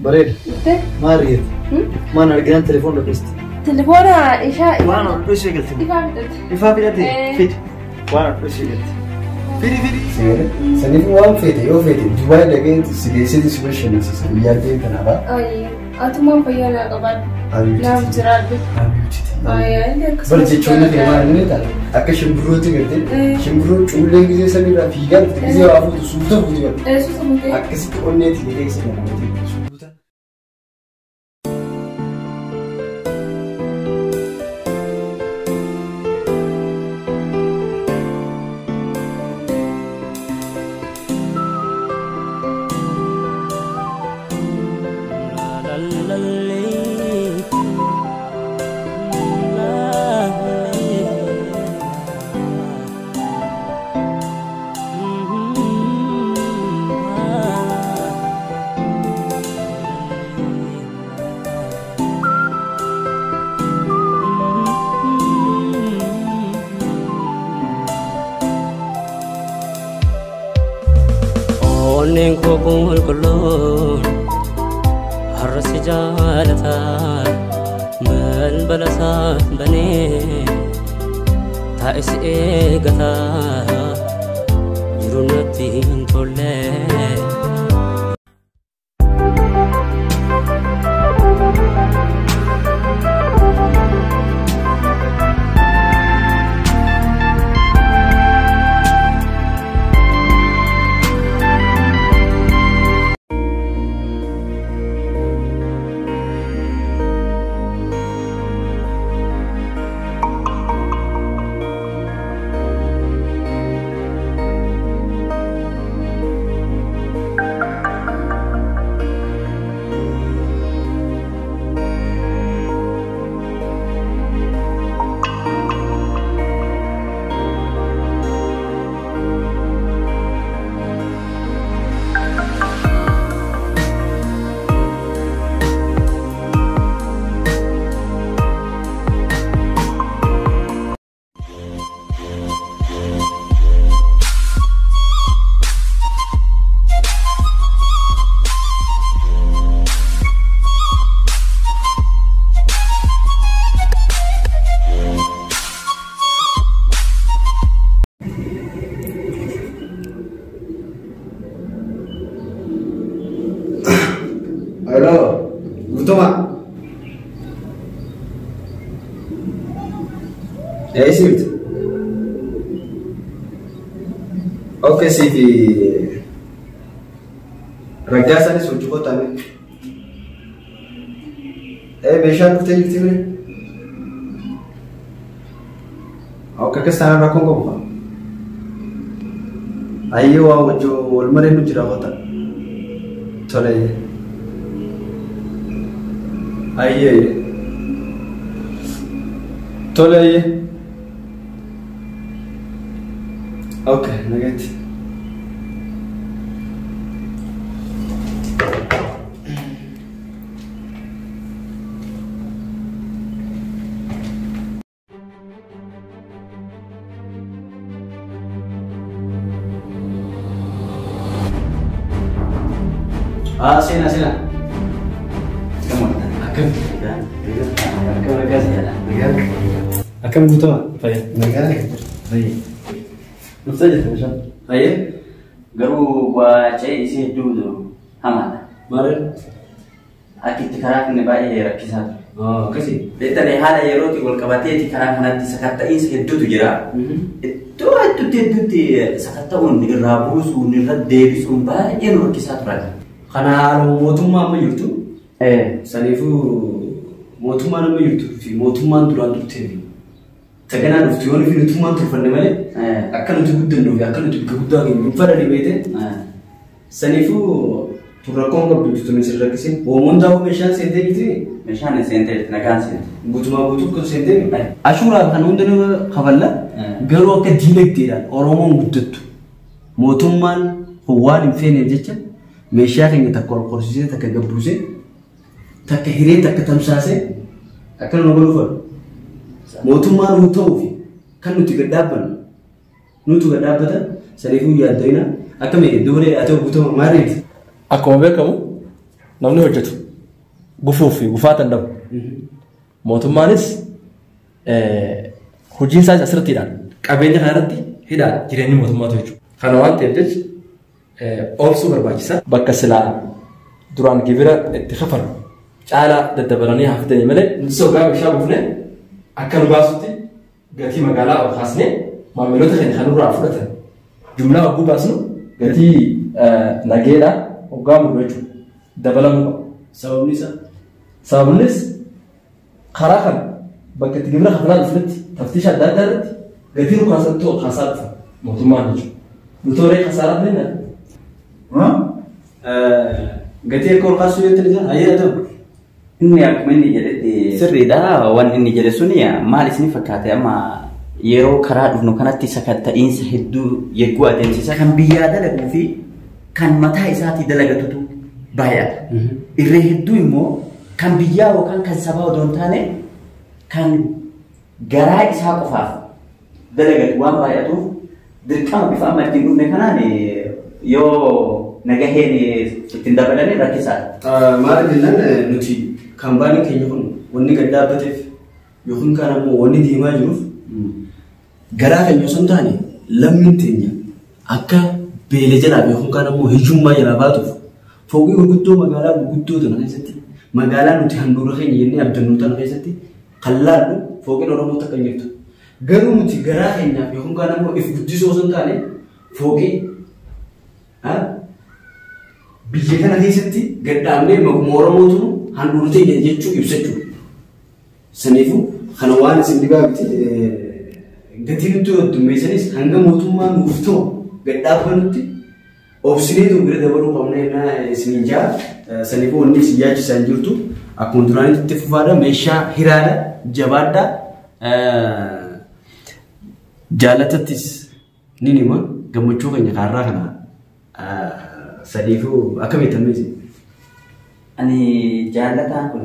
Bareeda. Dhuftee? Maal riyeeti? Maan arginaan telefoon dhaqeesti? Telefoona ishaa. Waan ol dhoosee galte. Ifaa fidate. Ifaa fidate? Fidi. Waan ol dhoosee galte. Fidi fidi. Saniif waan feete yoo feete Dubaay dhaqee si geessee si bashannansiisa guyyaa ta'e kanaafaa. Atumaan fayyaa naa qabaadhu. Naaf jiraadhu. Bara jechoonni kee maal inni ta'a akka shimbirrootti gartee shimbirroo cuullee gisee samiirraa fiigaa dhufte gisee waa fuutu suuta fuuti bara. Suuta fuutee. Akkasitti onneetii ni keessa nama suuta. Onneen koo qulqulluun har'a si jaalata balbala isaa banee taa'e si eegata jiru natti hin tolle. Hello, Guutuma. Eessi jirti? Okay, siifi raggaa isaanis hojii kottaa. Meeshaan dhuftee jirti bire? Okay, akkas taanaan rakkoon qabu fa'a. Ayyee waan wajjin wal maree nu jira kottaa. Tole. Ayyee. Tole ayyee. Okay, nagaatti. Ah, seenaa seenaa. Akkam? Akkam nagaa si? Akkam Guutuma? Fayyaa. Nagaa. Fayyaa. Dhuftee jirta meeshaan? Fayyaa. Garuu waacee isii hedduu hamaadha. Maal? Akka itti karaa kana baay'ee rakkisaa ture. Akkasii? Beektanii haala yerootti wal qabateeti karaa kanatti sakatta'iinsa hedduutu jira. Iddoo hedduutti hedduutti sakatta'uun irraa buusuun irra deebisuun baay'ee nu rakkisaa turan. Kana haaluma mootummaa amma jirtu saniifuu mootummaan amma jirtuu fi mootummaan duraan turtee fi taganaa dhuftu yoo nufi nutummaan turfanne malee akka nuti guddannuu fi akka nuti bakka guddaa geenyu hin fadhani beete saniifuu tun rakkoon qabdu tun isin rakkisin hoomoon daawuu meeshaan seentee jirti. Meeshaan seentee jirti nagaan seente. Guutumaa guutuu kun seentee ashuuraa kan hundi nama kafalla garuu akka diinagdeedhaan Oromoon guddattu mootummaan waan hin feeneef jecha meeshaa keenya takka ol qorsiisee takka gabbuusee takka hiree takka tamsaasee akka nama godhu fedhu. Mootummaan nu ta'uu fi kan nuti gad dhaabbannu nutu gad dhaabbata saniifuu yaadda'ina akkami dubaree haa ta'u guutama maaliiti? Akkuma beekamu Namni hojjetu gufuu fi gufaatan dhabu. Mootummaanis hojiin isaas asirrattiidhaan qabeenya kana irratti hidhaan jireenyi mootummaatu jechuudha. Kana waan ta'eef jecha obsuu barbaachisa. Bakka silaa duraan gibira itti kafalu caalaa daddabalanii haa fidanii malee nuti hoggaa meeshaa buufne akka nu baasutti gatii magaalaa ol kaasnee maamiloota keenya kan nurraa fudhatan jumlaa hogguu baasnu gatii nageedhaa hoggaa muru jechuudha. Dabalamuu qaba. Sababni isaa? Sababnis karaa kana bakka itti gibira kafalaa dhufnetti taftiisha adda addaa irratti gatii nu kaasantu ol kaasaa dhufa mootummaan jechuudha. Nuti horii kasaaraa dhufne. Gatii akka ol kaasuu jettan isaa hayyee ta'u. Inni akkuma inni jedhetti sirriidha. Waan inni jedhe suni maal isin fakkaate amma yeroo karaa dhufnu kanatti sakatta'iinsa hedduu yegguu adeemsisa. Kan biyyaa dalaguu fi kan mataa isaatii dalagatutu baay'ata. Irree hedduu immoo kan biyyaa yookaan kan sabaa odoo hin taane kan garaa isaa qofaaf dalagatu waan baay'atuuf dirqama bifa amma ittiin dhufne kanaan yoo nagaheen ittiin dabalanii rakkisaadha. Maal jennaan nuti kaampaaniin keenya kun wanni gad dhaabbateef yookiin kaan ammoo wanni deemaa jiruuf garaa keenya osoo hin taane lammiin teenya akka beela jalaa yookiin kaan ammoo hiyyummaa jalaa baatuuf fooqii gurguddoo magaalaa gurguddoo tana keessatti magaalaa nuti handhuura keenya jennee abdannu tana keessatti kan laallu fooqiin Oromoo takka hin jirtu. Garuu nuti garaa keenyaaf yookiin kaan ammoo if guddisoo osoo hin taane fooqii biyya kana keessatti gad dhaabnee maquma Oromootu handhuura teenya jechuu ibsachuudha. Saniifuu kana waan isin dhibaa miti gatii nuti heddummeessanis hanga mootummaa nuuf ta'u gad dhaabbannutti obsineetu bira dabaluu qabna isiniin jaa. Saniifuu wanni isin yaachisaa jirtu akkuma duraanitti itti fufaadha meeshaa hiraadha jabaadha jaalatattis ni hima gammachuu keenya kaarraa kana sadiifuu akkamitti ammeessi? Ani jaalataan kun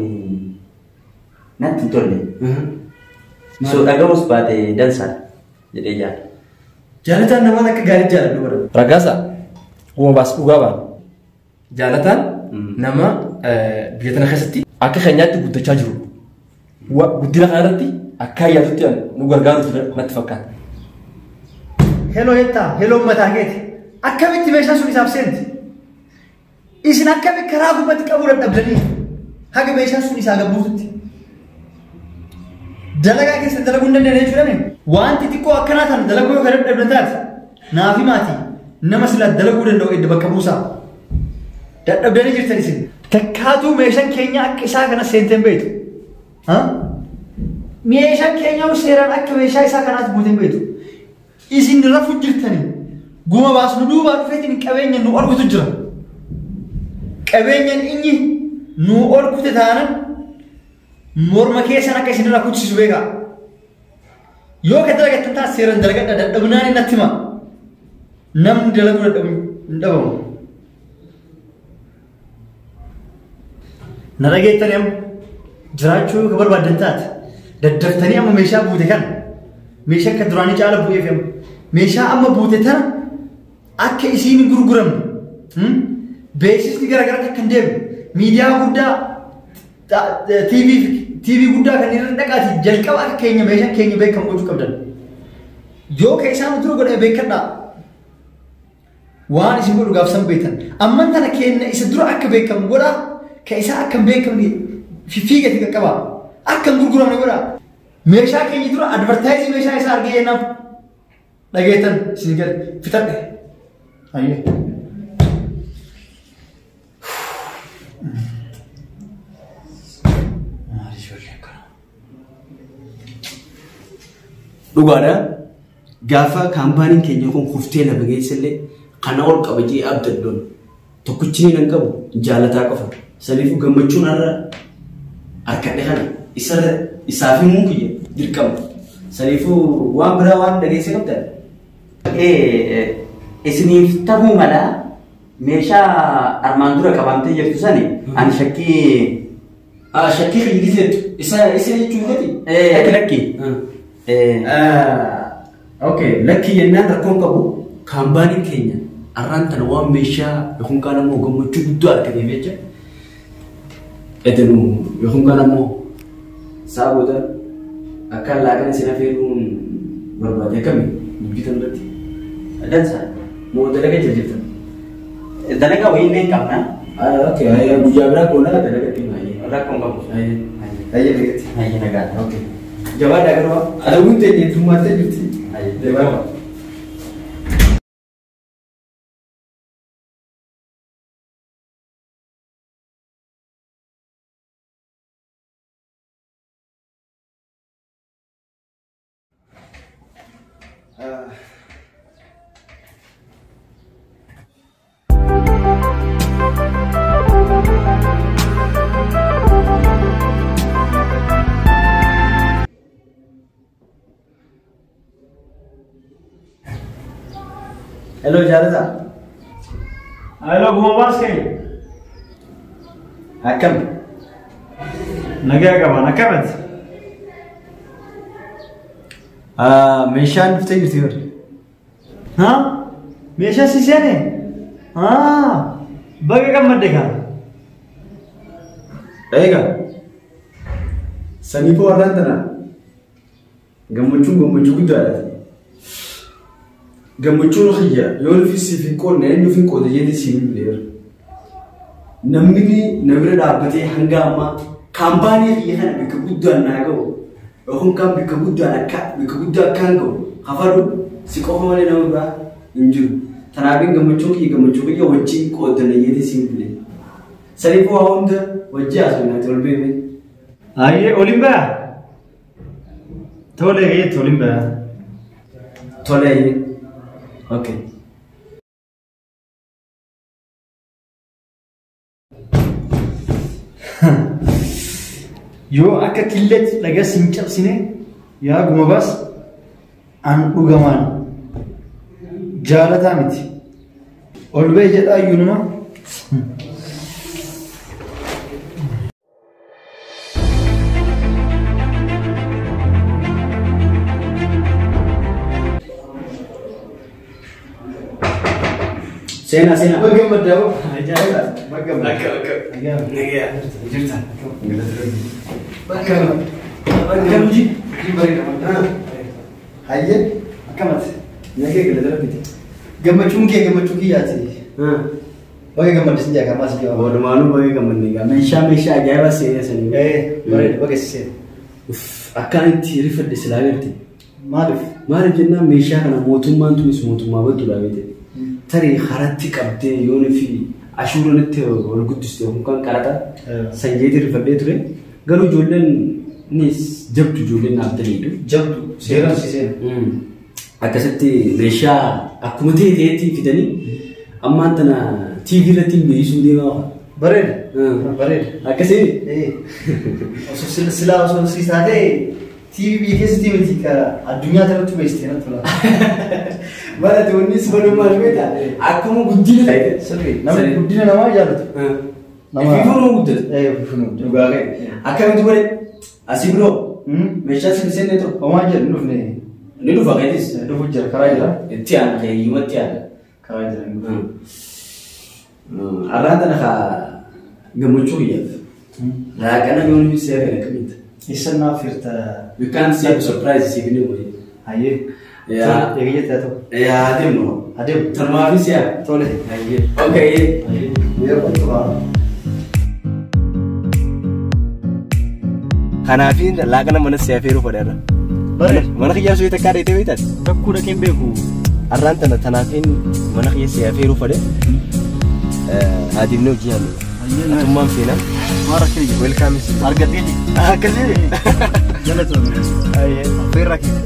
natti hin tolle. So dhaga'uus baate dansaadha jedhee jaala. Jaalataan namaan akka gaarii jaaladhu bara. Raggaasaa uuma baas dhugaa baana. Jaalataan nama biyya tana keessatti akka keenyaatti guddachaa jiru. Guddina kana irratti akka ayyaatutti nu gargaaru natti fakkaata. Heloo jettaa, heloo mataa keeti. Akkamitti meeshaan sun isaaf seenti? Isin akkamitti karaa gubbaatti qabuu dadhabdanii haga meeshaan sun isaa gabbuututti? Dalagaa keessa dalaguu hin dandeenye jechuudha. Wanti xiqqoo akkanaa tan dalaguu yoo kan dadhabdan taate naafi maatii nama silaa dalaguu danda'u edda bakka buusaa. Dadhabdanii jirtan isin. Takkaatuu meeshaan keenya akka isaa kana seenteen beektu. Meeshaan keenya seeraan akka meeshaa isaa kanaatti buuteen beektu. Isin rafu jirtanii guma baasnu duubaa dhufeetiin qabeenya nu argutu jira. Qabeenyaan inni nu olkute taanan morma keessan akka isin irraa kuchisiisu beekaa. Yoo ka dalagattan taate seeraan dalagadha dadhabnaan natti hima. Namni dalaguu dadhabu hin dhabamu. Na dhageettanii amma jiraachuu yoo ka barbaaddan taate daddaftanii amma meeshaa buute kana meeshaa akka duraanii caala bu'eef amma meeshaa amma buute tana akka isiin hin gurguramne beeksisni garaagaraa akka hin deemne miidiyaa guddaa TV guddaa kan irra dhaqaati jalqaba akka keenya meeshaan keenya beekamu gochuu qabdan. Yoo ka isaan dura godhee beekadhaa waan isin godhu gaafsan beektan. Amman tana keenya isa dura akka beekamu godhaa ka isaa akka hin beekamne fiigati qaqqabaa akka hin gurguramne godhaa. Meeshaa keenya dura advertaayizii meeshaa isaa argee jennaan dhageettan isin gadi fixadhe. Ayyee. Dhugaadha. Gaafa kaampaaniin keenya kun kuftee lafa geessellee kana ol qaba jee abdaddoon tokkichi nan qabu jaalataa qofa. Saniifuu gammachuun har'a harkadhe kana isarra isaaf himuu kiyya dirqama. Saniifuu waan biraa waan dhageessee qabdan. Isiniif ta'uu mala meeshaa armaan dura qabamtee jirtu sani ani shakkii. Shakkii kiyya giseetu isa jechuun gadi. Lakki. Okay, lakki jennaan rakkoon qabu kaampaaniin keenya arraan tana waan meeshaa yookiin kaan ammoo gammachuu guddaa argateef jecha Edenu yookiin kan ammoo saabota akka laaqana isin affeeruun barbaade akkami dubbii tan irratti. Dansa. Moo dalaga jira jirtan? Dalagaa wayii illee hin qabna. Okay, guyyaa biraa goonaa dalaga deema. Rakkoon qabu. Ayyee nagatti. Ayyee nagaa. Okay. Jabaadhaa garuu alaguun ta'e heddummattee jirti. Ayyee. Hello, Jalata. Hello, Guma Baske. Akkam? Nagaa qaban, akkamati? Meeshaan dhuftee jirti bar. Haa? Meeshaa si seene? Haa! Baga gammadde kaa. Egaa. Saniifuu warraan tana gammachuun gammachuu guddaadha. Gammachuun xiyya yoo nufi siif hin qoodne eenyu hin qoode jedhee siif hin bileera. Namni na bira dhaabbatee hanga ammaa kaampaanii xiyya kana bakka guddaan naa ga'u yookiin kan bakka guddaan akka bakka guddaa akkaan ga'u kafalu si qofa malee nama biraa hin jiru. Tanaafiin gammachuun kiyya gammachuu kiyya wajjin qooddanna jedhee siif hin bileera. Saniifuu waa hunda wajjin haasofnaati ol beekne. Ayyee oliin bayaa? Tole eeyyee oliin bayaa. Tole eeyyee. Okay. Yoo akka killeetti dhagaa siin cabsine yaa Guma Baas an dhugamaan jaalataa miti. Ol ba'e jedhaa iyyuu numa. Seenaa seenaa. Baga gammaddaa. Ajaa'iba. Baga gammaddaa. Akka. Nagaya. Jirta. Bakka Akka hojii. Hayyee akkamati? Nagaya galata rabbiti. Gammachuun kee gammachuu kiyyaati. Baga gammadde sin jaa kamaa si jawaaba. Walumaanuu baga gammadne egaa meeshaa meeshaa ajaa'ibaa seenaa sanii. Bareeda baga si seena. Akkaan itti rifadhe silaa garte. Maaliif? Maaliif jennaan meeshaa kana mootummaan tunis mootummaa badduudha beekte. Tarii haratti qabdee yoon fi ashuuranitti ol guddiste yookaan qaraxa sanjeetii rifadhee ture. Garuu ijoolleen nis jabdu ijoolleen naaf daliidhu. Jabdu seeraan si seena. Akkasitti meeshaa akkuma ta'e ta'etti fidanii ammaan tana TV irratti hin beeksisuu deemaa. Bareeda. Bareeda. Akkasii? Osoo silaa osoo si taatee TV biyya keessatti miti ka addunyaa irratti beeksiste natti tola. Bara tuunnis barummaa beektaa akkuma guddina. Sirrii namni guddina namaa jaallatu. Ofiifuu nu guddata. Ofiifuu nu guddata. Dhugaa ka'e. Akkamitti godhe asii biroo meeshaa sin seenne ta'u. Homaa jedhu hin dhufne. Ni dhufa keetis. Dhufu jira karaa jira. Itti aana keeyyumatti aana. Karaa jira ni dhufa. Har'aan tana kaa gammachuu kiyyaaf. Laaqana yoon inni seera akkamitti. Eessa naaf firta. We can't say surprise siif ni godhe. Hayyee. Yaa. Eegayyetti haa ta'u. Yaa adeemnu. Adeemu. Tanumaafis yaa. Tole. Hayyee. Okay. Yeroo qottu ba'a. Kanaafin laaqana mana si afeeruu fedha. Bareeda. Mana kiyyaa suuta akka dheetee beektan. Takkuu dhaqeen beeku. Har'aan tana tanaafin mana kiyya si afeeruu fedhe. Adeemnee hojii nyaannu. Atummaan feena. Maal rakkina jiru? Welcome. Argatee jiru. Akkasii. Galatoomne. Affeerraa keessa.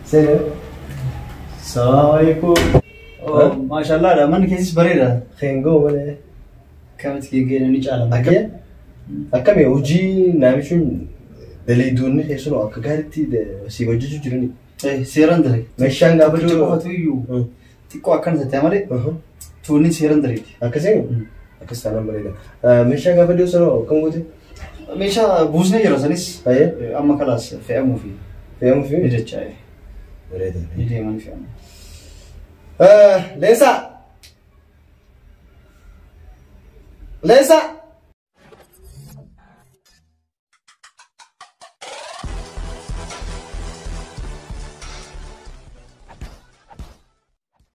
Seeni. Salaamu alaikum. Maashaallah manni keessis bareeda. Keengoo malee. Kamitti geggeenya ni caala. Akkami hojii namichuun dalaydonni keessumaa akka gaariitti si hojjechuu jirani. Seeraan dalage. Meeshaan gaafa Jiru jiru. qofatu iyyuu xiqqoo akkana tattee malee tuunni seeraan daleeti. Akkasii akkas taanaan bareeda. Meeshaa gaafa dhiyoo sana akkam goote? Meeshaa buusnee jira sanis amma kalaas fe'amuu fi Fe'amuu fi ni dacha'e. Bareeda. Ni deeman fe'amu. Leensaa! Leensaa!